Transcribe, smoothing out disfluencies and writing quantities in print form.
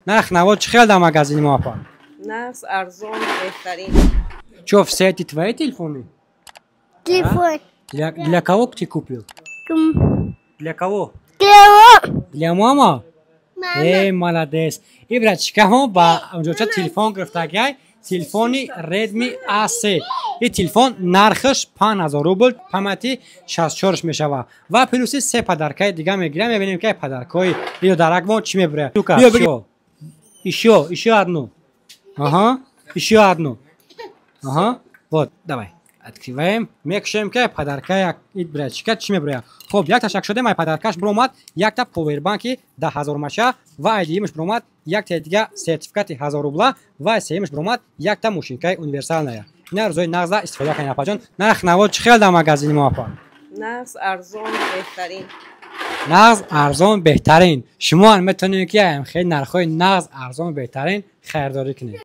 Нарх наво чӣ хел дар магазини мо, апа? Нағз, арзон, беҳтарин. Чё, все эти твои телефоны? Телефон. Для кого ты купил? Для кого? Для Для мама? Мама. Эй, молодец. И братчикамо ба онҷоча телефон гирифтагай, телефони Redmi A3. И телефон нархаш 5000 рубл, памяти 64 мешава. Ва плюси се подаркаи дига мегирам, мебинем, ки подаркои иё дарак мо чӣ мебурад. Биё, биё. Ещё, ещё одну. Ага, ещё одну. Ага, вот, давай. Открываем. Мекушем, ки подарка ит братчика чӣ мебурад. Хоб, як ташак шудем, ай подаркаш биромад, якта повербанки 10 000 маша ва ай дуюмаш биромад, якта дига сертификати 1000 рубла ва ай сеюмаш биромад, якта мошинкаи универсальная. Ина рӯзои нағза истифода кунед, апаҷон. Нарх наво чӣ хел дар магазини мо, апа? Нағз, арзон, беҳтарин. Нағз, арзон, беҳтарин. Шумо ҳам метавонед, ки хеле нархҳои нағз, арзон, беҳтарин харидорӣ кунед.